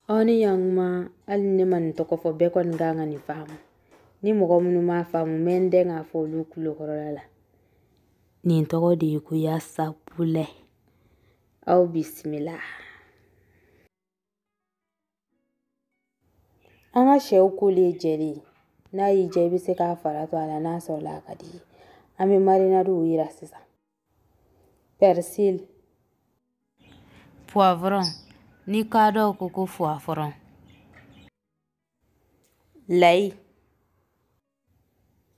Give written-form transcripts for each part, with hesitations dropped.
Aw ni ɲankuma, hali ni ne ma nin tɔgɔ fɔ, bɛɛ kɔni kan ka nin faamu. Ni mɔgɔ minnu m'a faamu, n bɛ n dɛn k'a fɔ olu tulokɔrɔla la. Nin tɔgɔ de ye ko yasa pulɛ. Aw bisimila. An ka sɛw kolen jɛlen, n'a y'i diya i bɛ se k'a fara to a la n'a sɔrɔla a ka di i ye. An bɛ marinadew yira sisan. Persil, poivron, ni kadɔw ko ko poivron, layi,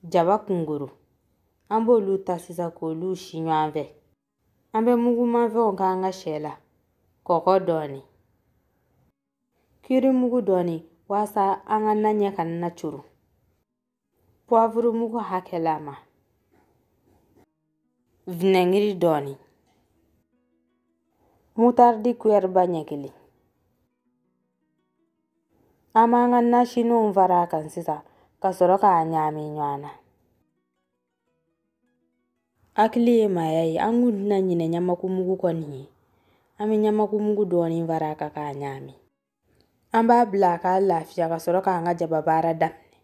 jaba kungoro. An b'olu ta sisan k'olu si ɲɔgɔn fɛ. An bɛ mugumafɛnw k'an ka sɛ la, kɔgɔ dɔɔni, kirimugu dɔɔni walasa an ka na ɲɛ kana na coro, poivre mugu hakɛlama, vinɛgiri dɔɔni, mutardi kuyɛriba ɲɛ kelen. An b'an ka nasininw fara a kan sisan ka sɔrɔ k'a ɲaami ɲɔgɔn na. Hakili ye maaya ye, an kun tɛna ɲinɛ ɲamakumugu kɔ nin ye. An bɛ ɲamakumugu dɔɔni fara a kan k'a ɲaami. An b'a bila a k'a lafiya ka sɔrɔ k'an ka jaba baara daminɛ.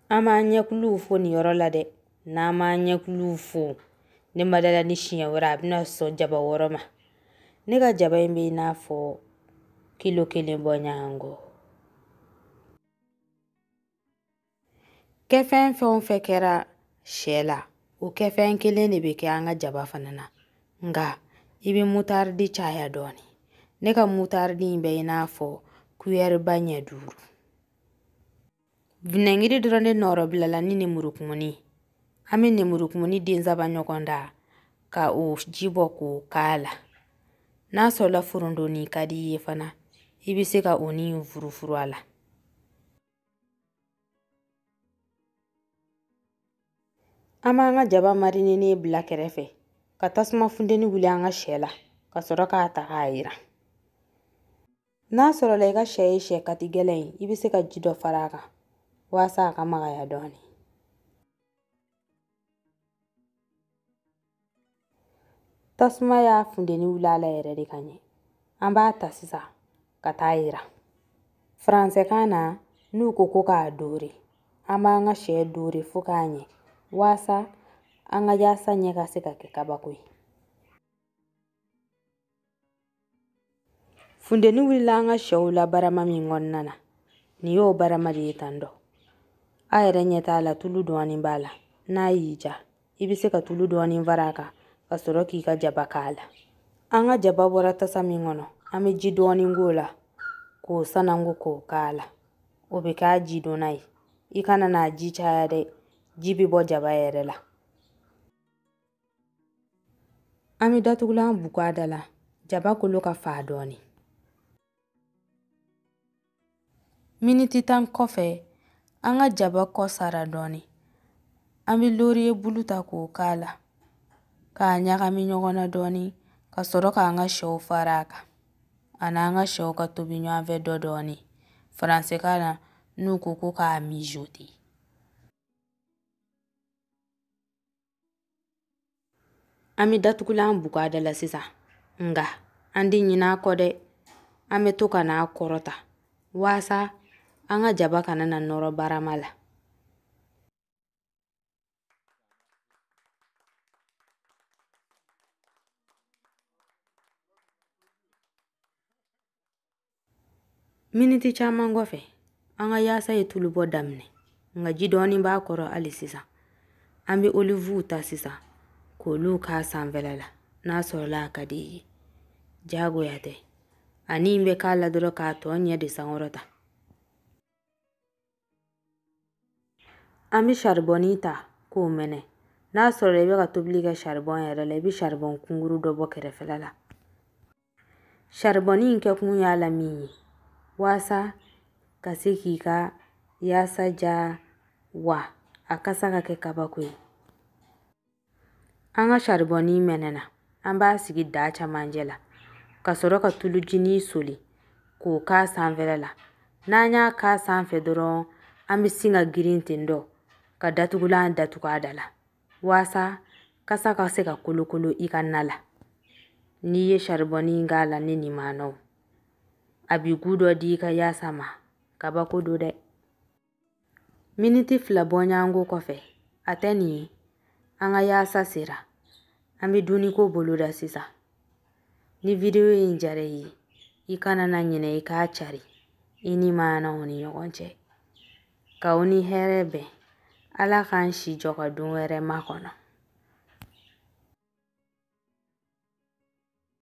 An b'an ɲɛkuluw fo nin yɔrɔ la dɛ. N'an m'an ɲɛkuluw fo, ne ma dala ni siɲɛ wɛrɛ a bɛna sɔn jaba wɔrɔ ma. Ne ka jaba in bɛ i n'a fɔ kilo 1 bɔ ɲɔgɔn. Kɛfɛn fɛn o fɛn kɛra sɛ la, o kɛfɛn kelen de bɛ kɛ an ka jaba fana na. Nka i bɛ mutardi caya dɔɔni. Ne ka mutardi in bɛ i n'a fɔ kuyɛriba ɲɛ 5. Vinɛgiri dɔrɔn de nɔrɔbilala ni nemurukumuni. An bɛ nemurukumuni den 3 ɲɔgɔn da ka o ji bɔ k'o k'a la. N'a sɔrɔla forontonin ka di i ye fana, i bɛ se ka o ni furufuru a la. An b'an ka jaba marinenen bila kɛrɛfɛ ka tasuma funteni wuli an ka sɛ la ka sɔrɔ k'a ta k'a yiran. N'a sɔrɔla i ka sɛ ye sɛ kati gɛlɛn ye, i bɛ se ka ji dɔ fara a kan walasa a ka magaya dɔɔni. Tasuma y'a funteni wuli a la yɛrɛ de ka ɲɛ. An b'a ta sisan ka taa yiran. Faransɛkan na, n'u ko ko k'a doore, an b'an ka sɛ doore fo k'a ɲɛ walasa an ka yaasa ɲɛ ka se ka kɛ kabako ye. Funteni wulila an ka sɛw la barama min kɔnɔna na, nin y'o barama de ye tan dɔ. A yɛrɛ ɲɛ t'a la, tulu dɔɔni b'a la. N'a y'i diya, i bɛ se ka tulu dɔɔni fara a kan ka sɔrɔ k'i ka jaba k'a la. An ka jaba bɔra tasa min kɔnɔ, an bɛ ji dɔɔni k'o la k'o sanango k'o k'a la. O bɛ k'a ji donna ye. I kana n'a ji caya dɛ, ji bɛ bɔ jaba yɛrɛ la. An bɛ datugulan bugu a da la, jaba kolo ka fa dɔɔni. Miniti 10 kɔfɛ, an ka jaba kɔ sara dɔɔni. An bɛ loriye bulu ta k'o k'a la, k'a ɲagami ɲɔgɔn na dɔɔni ka sɔrɔ k'an ka sɛw fara a kan. A n'an ka sɛw ka tobi ɲɔgɔn fɛ dɔ dɔɔni. Faransɛkan na, n'u ko ko k'a mijoter. An bɛ datugulan bugu a da la sisan. Nka an tɛ ɲinɛ a kɔ dɛ. An bɛ to ka n'a kɔrɔta walasa an ka jaba kana na nɔrɔ barama la. Miniti caman kɔfɛ, an ka yaasa ye tulu bɔ daminɛ, nka ji dɔɔni b'a kɔrɔ hali sisan. An bɛ olivuw ta sisan k'olu k'a sanfɛla la n'a sɔrɔla a ka di i ye. Diyagoya tɛ. Ani in bɛ k'a la dɔrɔn k'a tɔ ɲɛ de sankɔrɔta. An bɛ saribɔnin ta k'o mɛnɛ. N'a sɔrɔla i bɛ ka tobili kɛ saribɔn yɛrɛ la, i bɛ saribɔn kunkuru dɔ bɔ kɛrɛfɛla la. Saribɔnin in kɛkun y'a la min ye, walasa ka se k'i ka yaasa ja wa a kasa ka kɛ kabako ye. An ka saribɔnin mɛnɛna, an b'a sigi daa camancɛ la ka sɔrɔ ka tulujinin soli k'o k'a sanfɛla la. N'an y'a k'a sanfɛ dɔrɔn, an bɛ sin ka girin ten dɔ ka datugulan datugu a da la walasa kasa ka se ka kolokolo i ka na la. N'i ye saribɔnin k'a la ni nin ma nɔ. A bi gu dɔ di i ka yaasa ma. Kabako don dɛ. Miniti 2 bɔɲɔgɔnko kɔfɛ, a tɛ nin ye. An ka yaasa sera. An bɛ dunniko boloda sisan. Ni video in diyara i ye, i kana na ɲinɛ i k'a cari i ni maanaw ni ɲɔgɔn cɛ. K'aw ni hɛrɛ bɛn. Ala k'an si jɔ ka don wɛrɛ makɔnɔ.